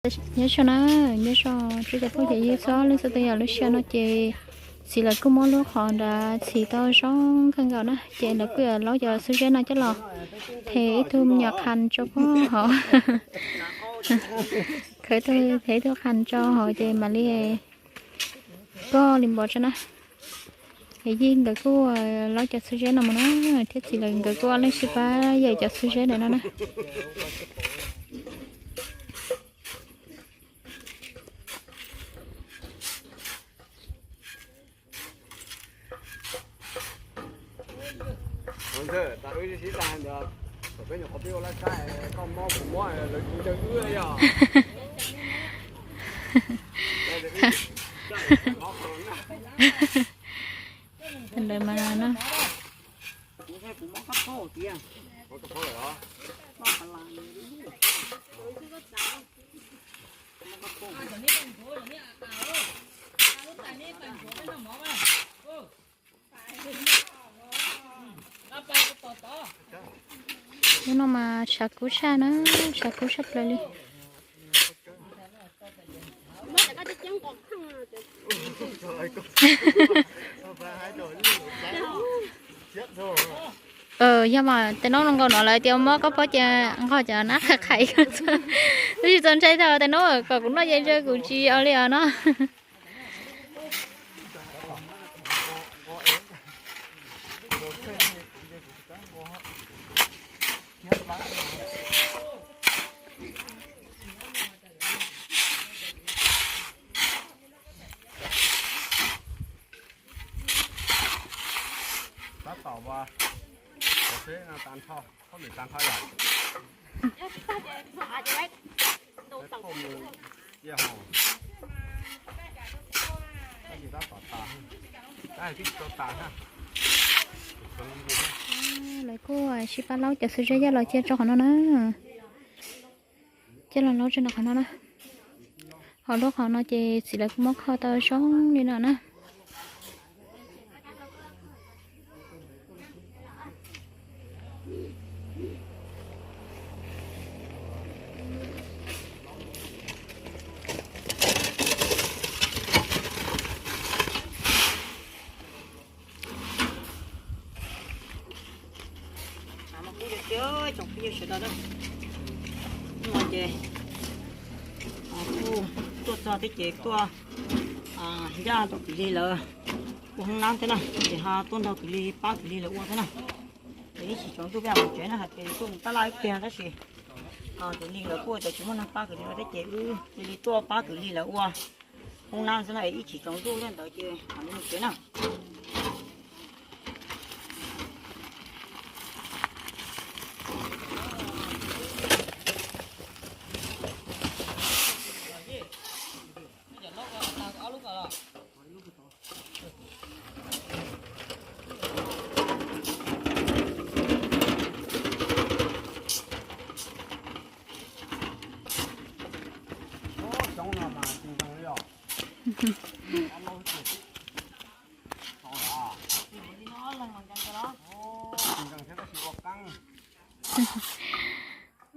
Nyob zoo na, nyob zoo tsoom phooj ywg txhua leej txhua tus, yog lub sij hawm no ces txiv lawv kuj muab lub qhov nrad txhim tau zoo kawg nkaus na, ces lawv kuj yuav laub cov xuab zeb no coj los them ib tug me nyuam qhas rau puag hauv. Khawb ib tug them ib tug qhas rau hauv ces mam li koj li npov tso na. Es yij nkawd kuj laub cov xuab zeb no mus na, thiab txiv lawv nkawd kuj ob leeg sib pab yawm cov xuab zeb ntawm no na. Ntawd mas no. Hnub no mas tshav kub tshaj na, tshav kub tshaj plaws li. Yog mas tes nub zoo nkaus no lawv tias muab koj pob ces nqos cov nab qhais qhais, tab sis txaus ntshai tau tes nub kom kuv noj ces ntshe kuv tsis ua li os no. Tab tom, tab tom, lawv kuj sib pab laub cov xuab zeb coj los cia rau qhov no na. Coj los laub rau qhov no na. Ho lub qhov no ces txiv lawv kuj muab kho tau zoo li no na. Tsoom phooj ywg sawv daws, hnub no ces kuj tuaj txog thiab ces tuaj ncaj rau kwv lig lawv ua hoob nab thiab na, ces ho tuaj nrog kwv lig pab kwv lig lawv ua thiab na. Ces ib chim tsaus ntuj peb mus tsev na, hais tias tuaj mus tab laj ib pliag tab sis kwv lig lawv kuj tias tsis muaj neeg pab kwv lig ua thiab ces wb cia li tuaj pab kwv lig lawv ua hoob nab xwb na, ib chim tsaus ntuj thiab ntawd ces mam li mus tsev na.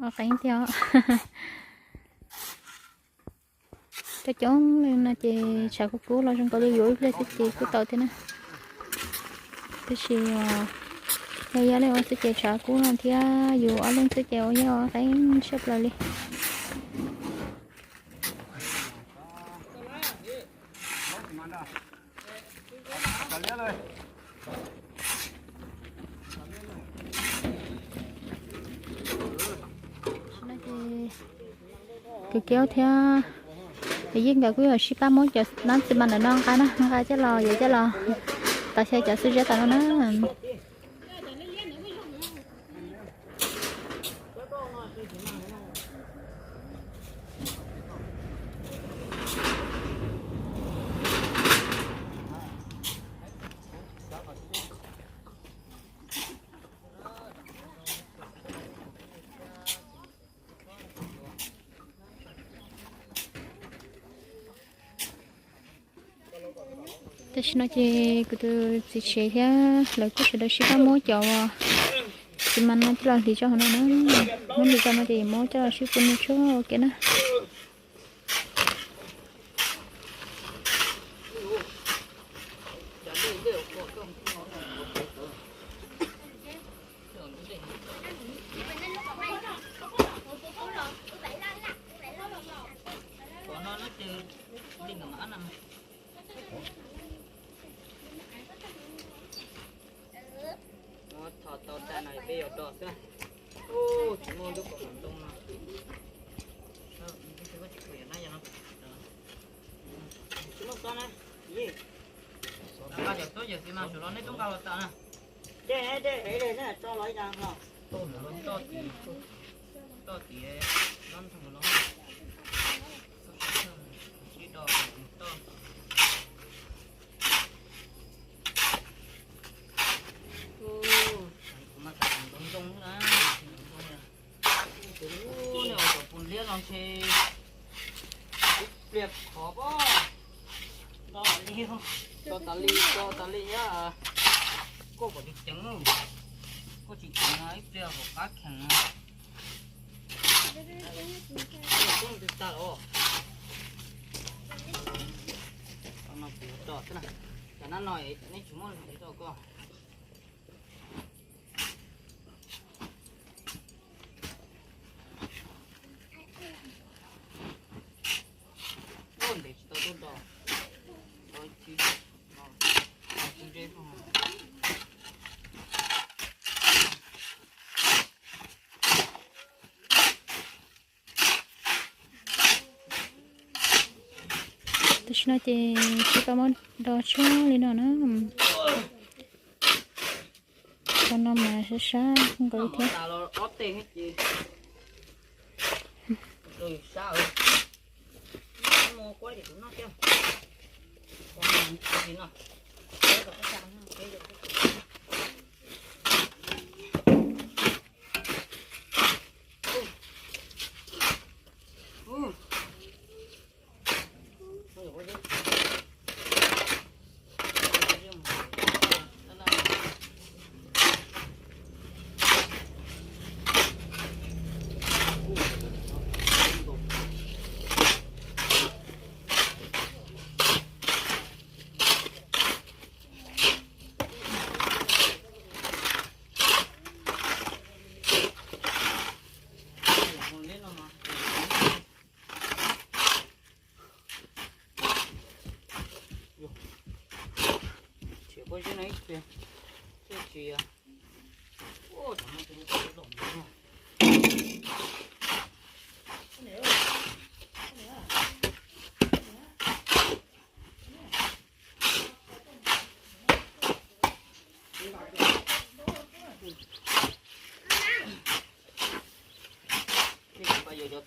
Ua qeeb tiag. Coob coob li no ces tshav kub kub los zoo nkaus li yuav ib pliag xwb ces kuj tau thiab na. Tab sis yog yog leej ua xwb ces tshav kub no thiab yus ob leeg xwb ces ua yog qeeb tshaj plaws li. Kwv Kiaub thiab Yij nkawd kuj yuav sib pab muab cov nab txiv mas ntawm no nqa na, nqa coj los yuav coj los tau xyaw cov xuab zeb tas no na. Tam sim no ces kuv tus txiv tsev thiab lawv kuj sawv daws sib pab muab cov txiv mas no coj los hliv rau hauv no na. Muab hliv rau no ces muab coj los sib pw noj tshuaj ua ke na. Muab tho tau daj no peb yuav do xwb na. Ub, tsis muaj lub kaus mom ntoo no. Tsis muaj xob na. Nqa cov tuab yawm txiv mas tsum los nej tub nqa los tas na. Dej, dej, dej, dej, tso los ib yam no. Toj tid, toj tid, lob ntoo los. Sib do toj. Kuv mas tas ntoo ntoo na. Ub, nej ua cov pus liab no ntshe ib pliag khov pob. Tso tas li, tso tas li thiab. Koj kom ceev ceev, koj tsis ceev no ib pliag hauv qab kheem no. Koj twb tag os. Qhov no kuv yuav tso xwb na. Cov nab no nej tsis muaj los rau koj. Ub, ntev tsis tau tuaj do. Tau ib txhib no, tau ib txhib ntseb. Tam sim no ces tsis tau muab do tshaj li no na. Cov no mas sab sab nkaus li thiab. Cov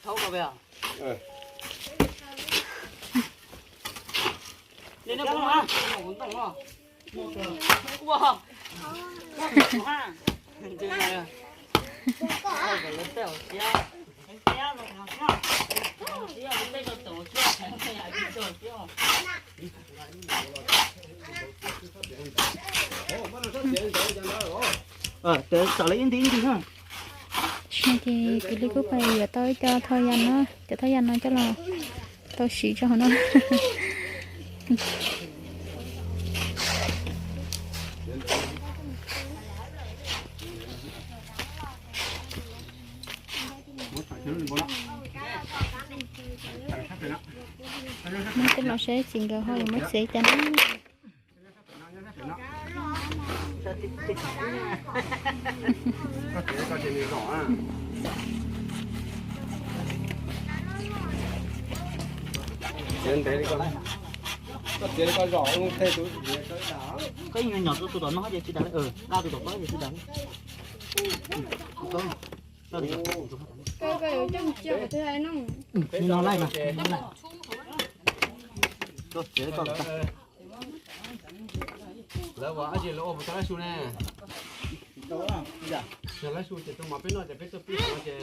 thaub ko peb. Ua. Txawm lawv ib nti ib nti na. Tam sim no ces kwv Lis kuj pais yuav tau ib co thoj yas no, cov thoj yas no coj los tau siv tso hauv no. Muab tej los saib txiv nkawd ho yuav muab txiav cas na. Koj ib nyuag nyom tus tom no ces tsis dag, daj tus tom qab ces tsis dag. Nws no laij mas. Lawv ua dab tsi lawv ua puas tau lab su ne? Yog lab su ces tus mov peb noj ces peb tuaj pib no ces.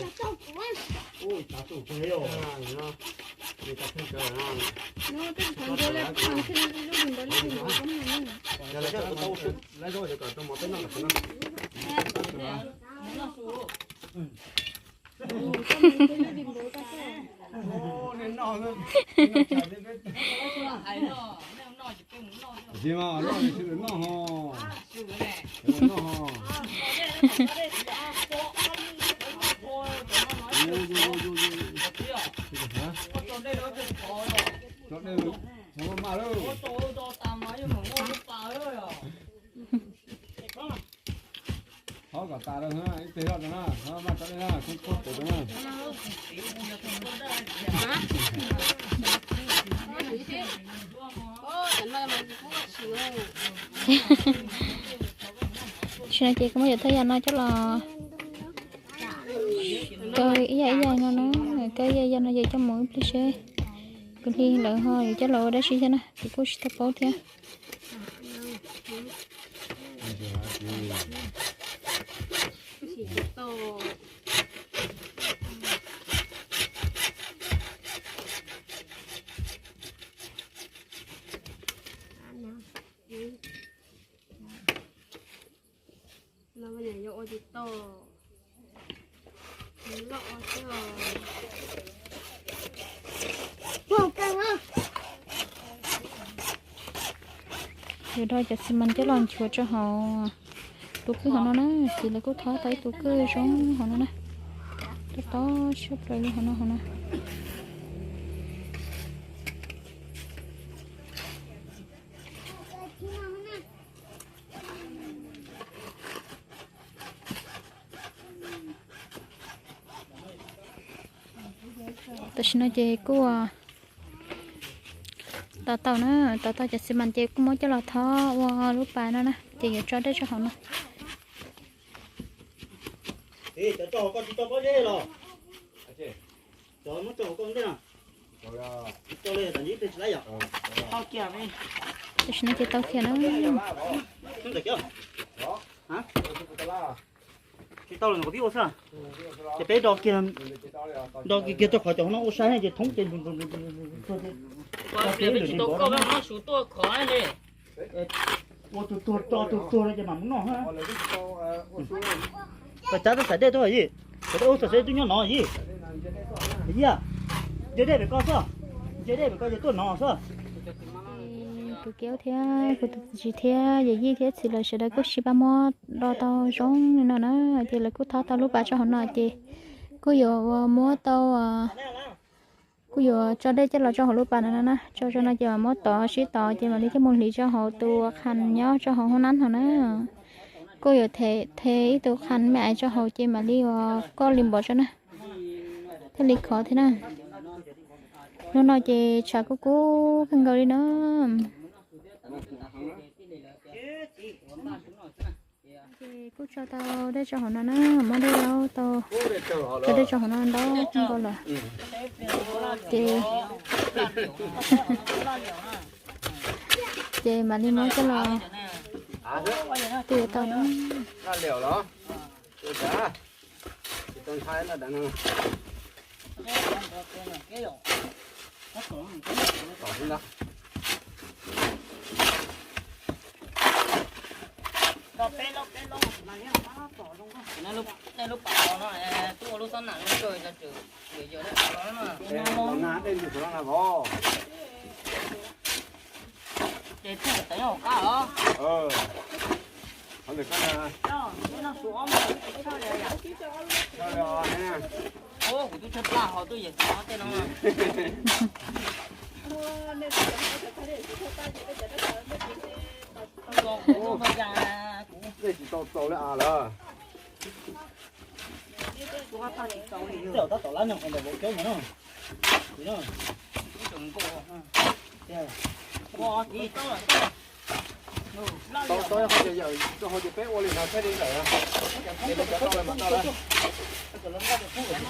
Lab zaub ces kom tus mov peb noj kom no. Thov kom tas lawm, ib teg zoj rau na, maj rau dej na, kub kub pem rau na. Tam sim no ces kuv muab cov thaj yam no coj los kaw ib yam ib yam no na, kaw ib yam ib yam no ces coj mus ib pliag seb. Kuv hli lawm ho yuav coj los ua dab tsi thiab na, kuv kuj tsis tau paub thiab. Yuav do cov xi mas coj los nchuav rau hauv tus kwj hauv no na, ces lawv kuj thob tau ib tug kwj zoo hauv no na. Tob tob siab plaws li hauv no hauv no. Tam sim no ces kuj tau tau na, tau tau cov xi mas ces kuj muab coj los thob ua lub pas no na, ces yuav tso dej rau hauv no. Tam sim no ces tau kiag na. Tsis tau los pib ua xwb. Ces peb do kiag, do kiag kiag rau qhov cov no ua sai ces thoob ces peb tsis tau koj peb muab su tuaj khov li. Ua tus tuag tso tus tuag no ces mam mus noj. Pas cab tau xaiv dej tuaj yij, xaiv dej ua xaiv dej twb nyob no yij. Yij, ntsia dej pem ko xwb, ntsia dej pem ko ces tuaj no xwb. Kuv kiab thiab kuv tus txiv thiab yawm yij thiab txiv lawv sawv daws kuj sib pab muab do tau zoo li no na, ces lawv kuj thob tau lub pas rau hauv no ces kuj yuav ua muab tau, kuj yuav tso dej coj los rau hauv lub pas no na, tso rau no ces mam muab tov sib tov ces mam li coj mus hliv rau hauv tus qhas nyob rau hauv hoob nab hauv na. Kuj yuav the ib tug qhas me aiv rau hauv ces mam li ua koj li npov rau na, thiaj li khov thiab na. Hnub no ces tshav kub kub kawg nkaus li na. Ces kuj tso tau dej rau hauv no na, muab dej laub tau, tso dej rau hauv no ntau kawg nkaus lawm. Ces, ces mam li muab coj los twb yuav tau na. Nej lub pas no twb ua lub xab nam lub tsuag cov tswm yawg yawg nej los na. Los na dej ntws saum no na vov. Ces txij tawm nyob hauv qab os. Qhov ntawm koj na. Ua kuv twb tshaib plab ho tuaj yawm txog tej no. Dej tsis tau txaus li as lawm. Tab tom lab nyog ntawm vauv coob no. Tau tau ho ces yawm rau hauv ces peb ua li no thiaj li ntawm. Ces li cov tau lawm mas tau lawm.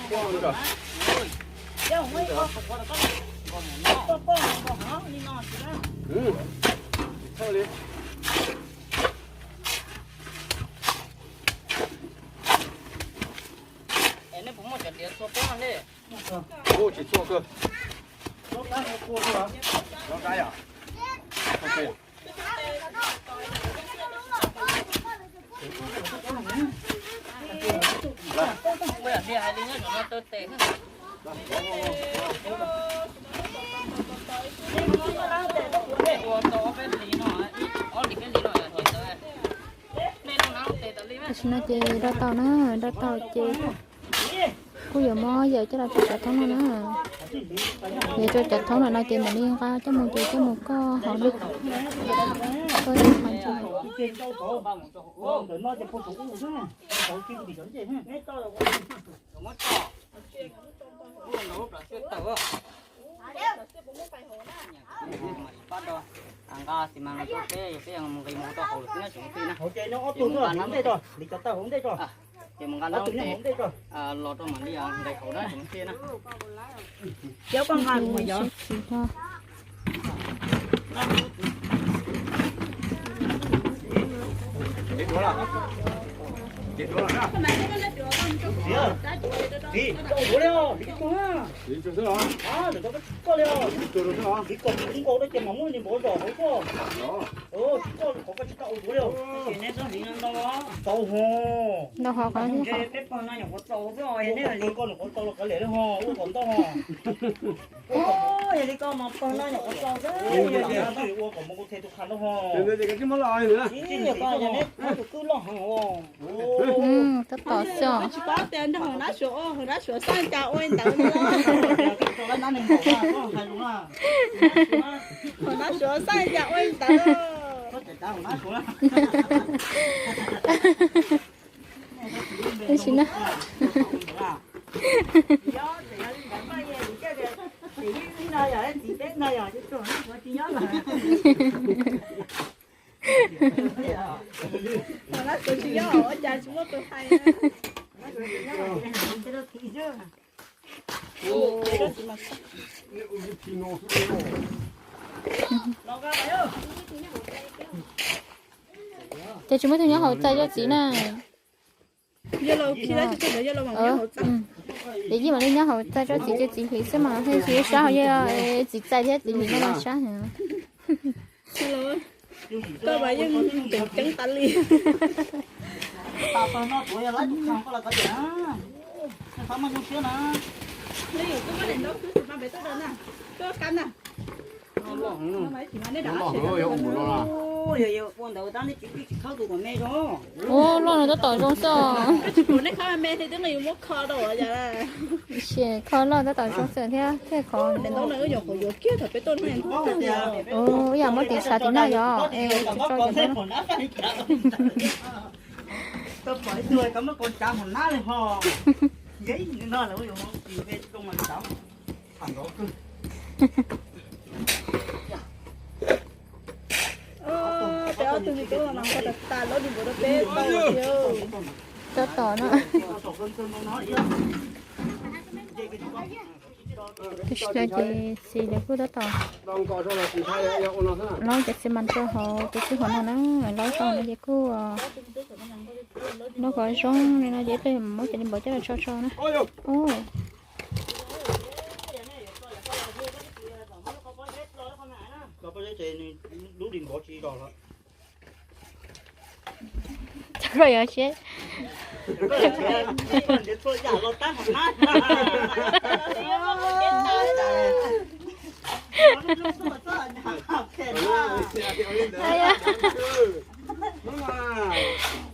Peb ua li ntawm. Tsis txhawj li. Ua tsis txhua kawg. Tam sim no ces do tau na, do tau ces kuj yuav muab yawm coj los tso saum thoob no na. Yuav rau cov thoob no no ces mam li nqa coj mus ces coj mus koj hauv na. Koj ib qho ntsis. Ces mus nqa no ces los rau mam li nqis hauv na tsoom xwb na. Ntau hov qhov. Tab tom xyov. Hauv nab suav xaj cas ua li ntawd. Hauv nab suav xaj cas ua li ntawd. Tab sis na. Hauv nab suav tsis nyob ua cas tsis muaj tus hais. Ces tsis muaj tus nyob hauv txaj coj txiv na. Ces yeej mam li nyob hauv txaj coj txiv ces txiv hliv xwb mas thiaj tsis sab hauv, yeej txiv txais thiab txiv hliv no los sab heev. Koj mas yeej tseem ceeb tas li. Ua ntawd tab nej tsis khawb tus kom me zoo. Ua loj no tab tom zoo xwb. Koj tsis pom nej khawb me me li twb nqis yuav muab kho rau. Kho loj tab tom zoo xwb thiab thiaj khov. Ib yam muab tis tshav tis noj yog es tsis tso cov no. Tab tom no. Tam sim no ces txiv lawv kuj tab tom lob cov xi mas rau hauv tus kwj hauv no na, lob zoo no ces kuj lob kom zoo li no ces peb muab cov li npov coj los tso tso na. Koj yuav siab.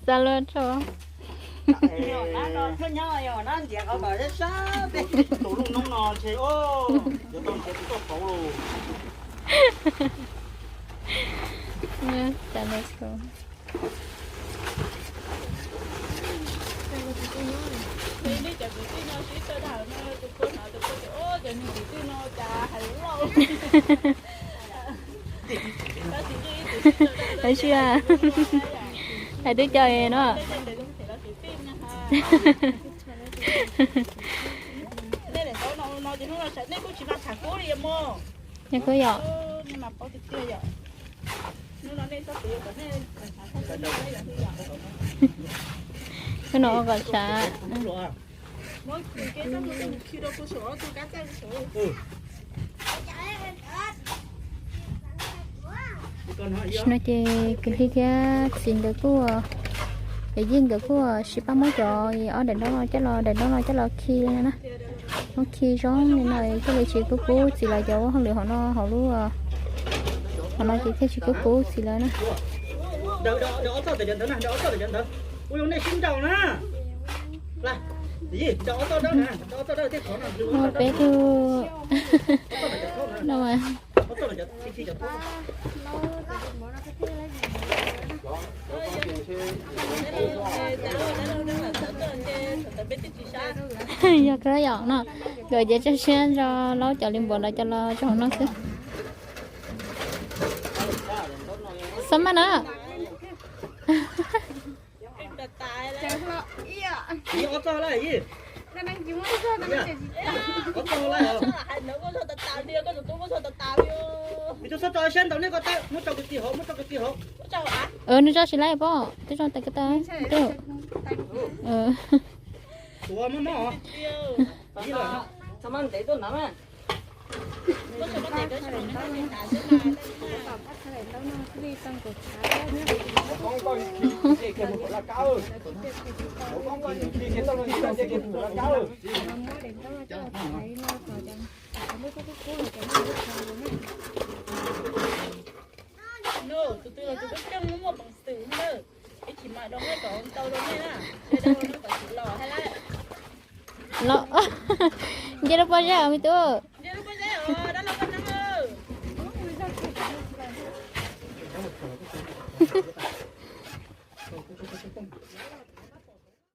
Xa luaj tso. Hais twb co no. Kuj yom. Hnub no ua kom tshav. Tam sim no ces kwv tij thiab txiv nkawd kuj, es yeej nkawd kuj sib pab muab cov ob daim ntaub no coj los, daim ntaub no coj los khi na. Muab khi zoo li no thiaj li tsis kub kub txiv lawv cov ua hauj lwm hauv no, hauv lub, hauv no ces thiaj tsis kub kub txiv lawv na. Muaj peb tug no mas. Yog kawg yom no, nkawd ces tso siab nrog laub cov li npaum no coj los rau hauv no xwb. Xab maj na. Nws tso tsis laib pob, twb tso tas ko taw. Tus twg los tus koj coj muaj peev xwm na, ib chim mam rau nej kom tau rau nej na, kom tsis los hais lawm. Los, nce rau pob zeb os me tub.